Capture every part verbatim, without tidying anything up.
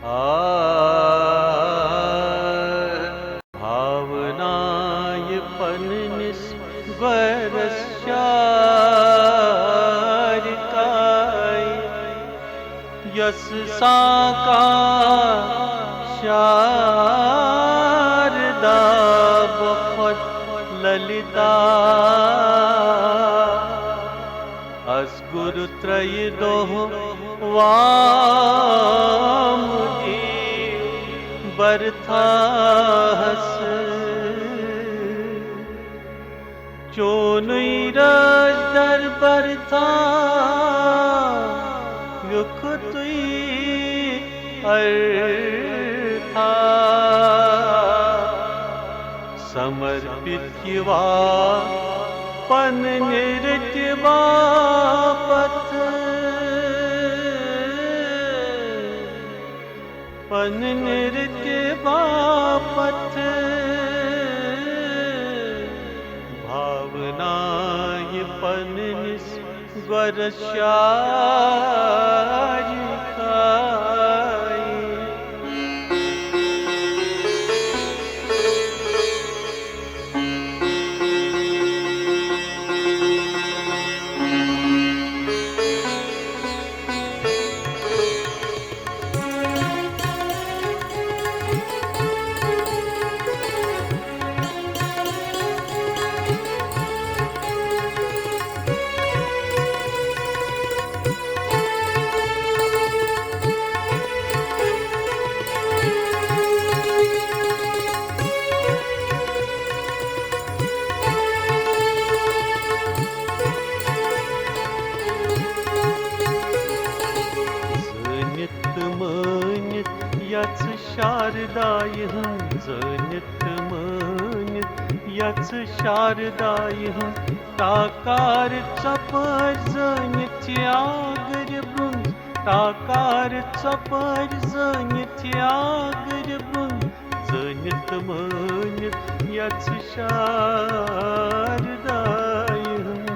آ، بھاونا یہِ پننِس گۄرس شارکاے، یۄس ساکا شاردا بخود للتا۔ از گُرُ ترٛیہِ دۄہ وام دیٖو برتھاہس۔ چونُے راج در برتھا ویُکھتُے ارتھا۔ سمرپت یِوا پننہِ رٕتہِ باپتھ، پننہِ رٕتہِ باپتھ۔ بھاونا یہِ پننِس گۄرس شارکاے۔ زٲنِتھ تہٕ مٲنِتھ یژھ شاردایہِ ہٕنٛز، زٲنِتھ تہٕ مٲنِتھ یژھ شاردایہِ ہٕنٛز، ٹاکار ژۄپٲرۍ زٲنِتھ چھِ آگرِ برٛونٛہہ، ٹاکار ژۄپٲرۍ زٲنِتھ چھِ آگرِ برٛونٛہہ، زٲنِتھ تہٕ مٲنِتھ یژھ شاردایہِ ہٕنٛز۔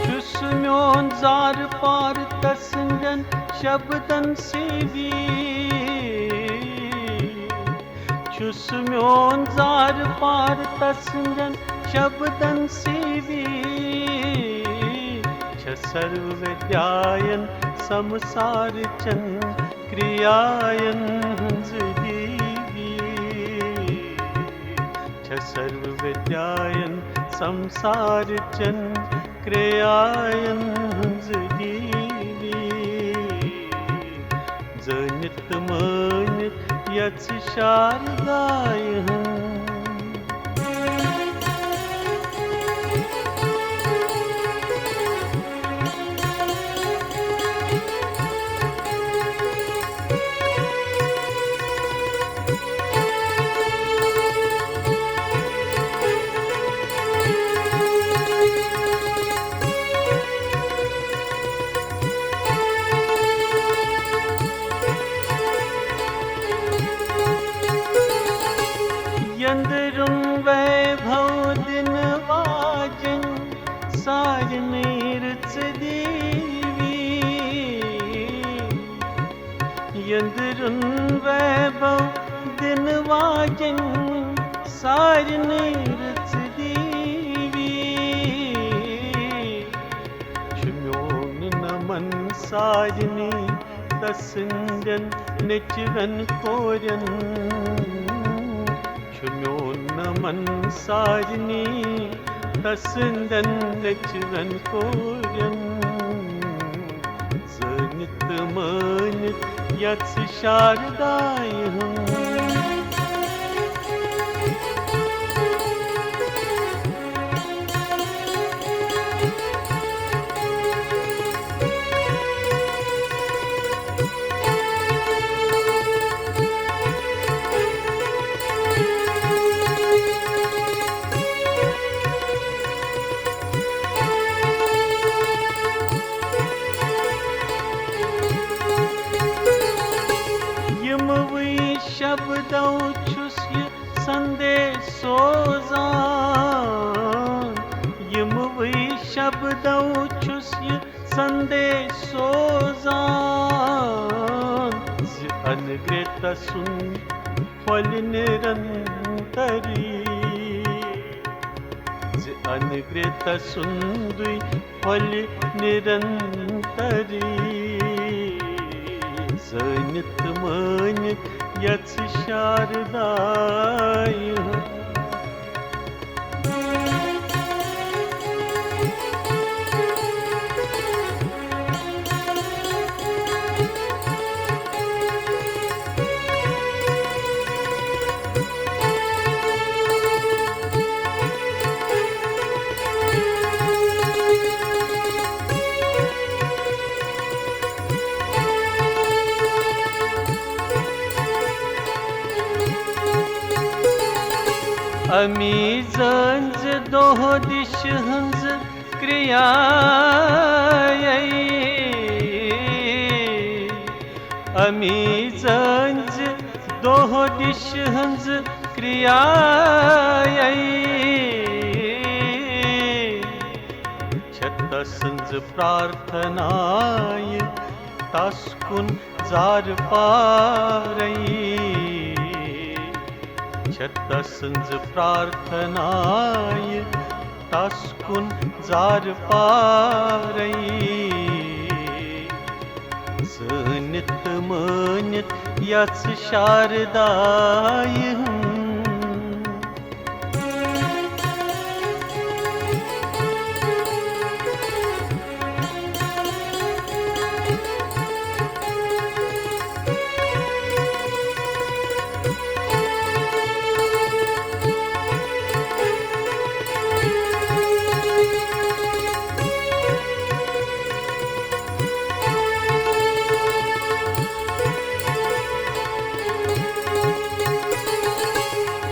چھُس میون زار پار تسٕنٛدٮ۪ن شبدن سیوی۔ چھُس میون زار پار تسٕنٛدٮ۪ن شبدن سیوی۔ چھےٚ سرو ودیاین سمسارچن کریاین ہٕنٛز دیوی۔ چھےٚ سرو ودیاین سمسارچن کریاین ہٕنٛز دیوی۔ زٲنِتھ تہٕ مٲنِتھ یژھ شاردایہِ ہٕنٛز۔ یندرم ویبھو دِنہٕ واجٮ۪ن سارنٕے رٕژ دیوی۔ یندرن ویبھو دِنہٕ واجٮ۪ن سارنٕے رٕژ دیوی۔ چھُ میون نمن سارنٕے تسٕنٛدٮ۪ن نیٚچوٮ۪ن کورٮ۪ن۔ چھُ میون نمن سارنٕے تسٕنٛدٮ۪ن نیٚچوٮ۪ن کورٮ۪ن۔ زٲنِتھ تہٕ مٲنِتھ یژھ شاردایہِ ہٕنٛز۔ شبدو چھُس یہِ سندیش سوزان، یِموٕے شبدو چھُس یہِ سندیش سوزان، زِ انگرتا سُنٛد پھۄلہِ نِرنتری، زِ انگرتا سُنٛدُے پھۄلہِ نِرنتری، زٲنِتھ تہٕ مٲنِتھ یژھ شاردا یِہُنٛد۔ امی زٲنۍ زِ دۄہ دِش ہٕنٛز کرٛیایے۔ امی زٲنۍ زِ دۄہ دِش ہٕنٛز کرٛیایے۔ چھےٚ تسٕنٛز پرٛارتھنایہِ تس کُن زارٕ پارے۔ چھےٚ تسٕنٛز پرٛارتھنایہِ تس کُن زارٕ پارے۔ زٲنِتھ تہٕ مٲنِتھ یژھ شاردا یِہُنٛد۔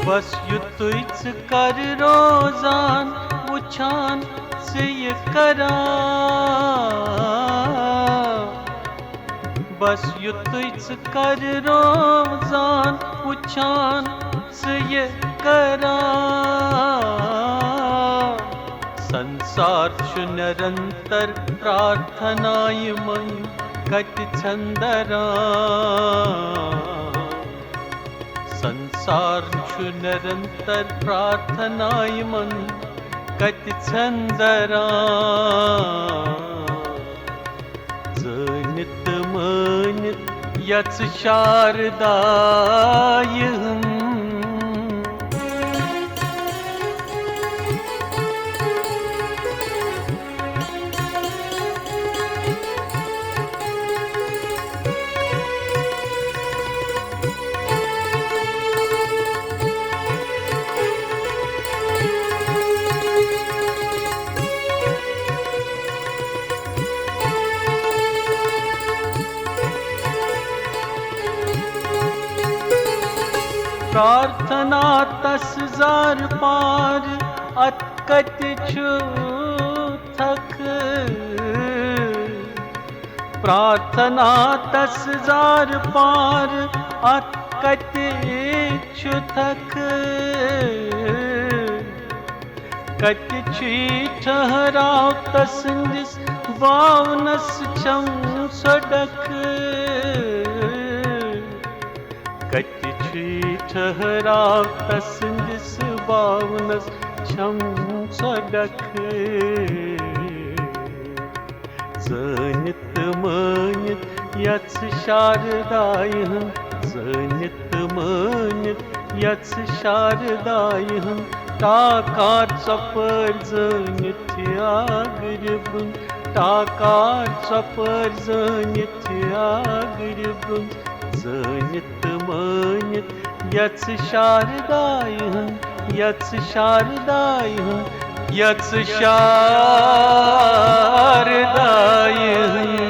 بس یُتُے ژٕ کر روزان وٕچھان ژٕ یہِ کران۔ بس یُتُے ژٕ کر روزان وٕچھان ژٕ یہِ کران۔ سنسار چھُ نرنتر پرارتھنایہِ منٛز کتہِ ژھٮ۪ندران۔ سنسار چھُ نرنتر پرارتھنایہِ منٛز کتہِ ژھٮ۪ندران۔ زٲنِتھ تہٕ مٲنِتھ یژھ شاردا یِہُنٛد۔ پرارتھنا تس زار پار اتھ کتہِ چھُ تھکھ۔ پرارتھنا تس زار پار اتھ کتہِ چھُ تھکھ۔ کتہِ چھُے ٹھہراو تسٕنٛدِس باونس چھم سۄ ڈکھ۔ کتہِ چھُے ٹھہراو تسٕنٛدِس باونس چھم سۄ ڈکھ۔ زٲنِتھ تہٕ مٲنِتھ یژھ شاردایہِ ہٕنٛز، زٲنِتھ تہٕ مٲنِتھ یژھ شاردایہِ ہٕنٛز۔ ٹاکار ژۄپٲرۍ زٲنِتھ چھِ آگرِ بُن، ٹاکار ژۄپٲرۍ زٲنِتھ چھِ آگرِ بُن۔ زٲنِتھ تہٕ مٲنِتھ یژھ شاردایہِ ہٕنٛز، یژھ شاردایہِ ہٕنٛز، یژھ شاردایہِ ہٕنٛز۔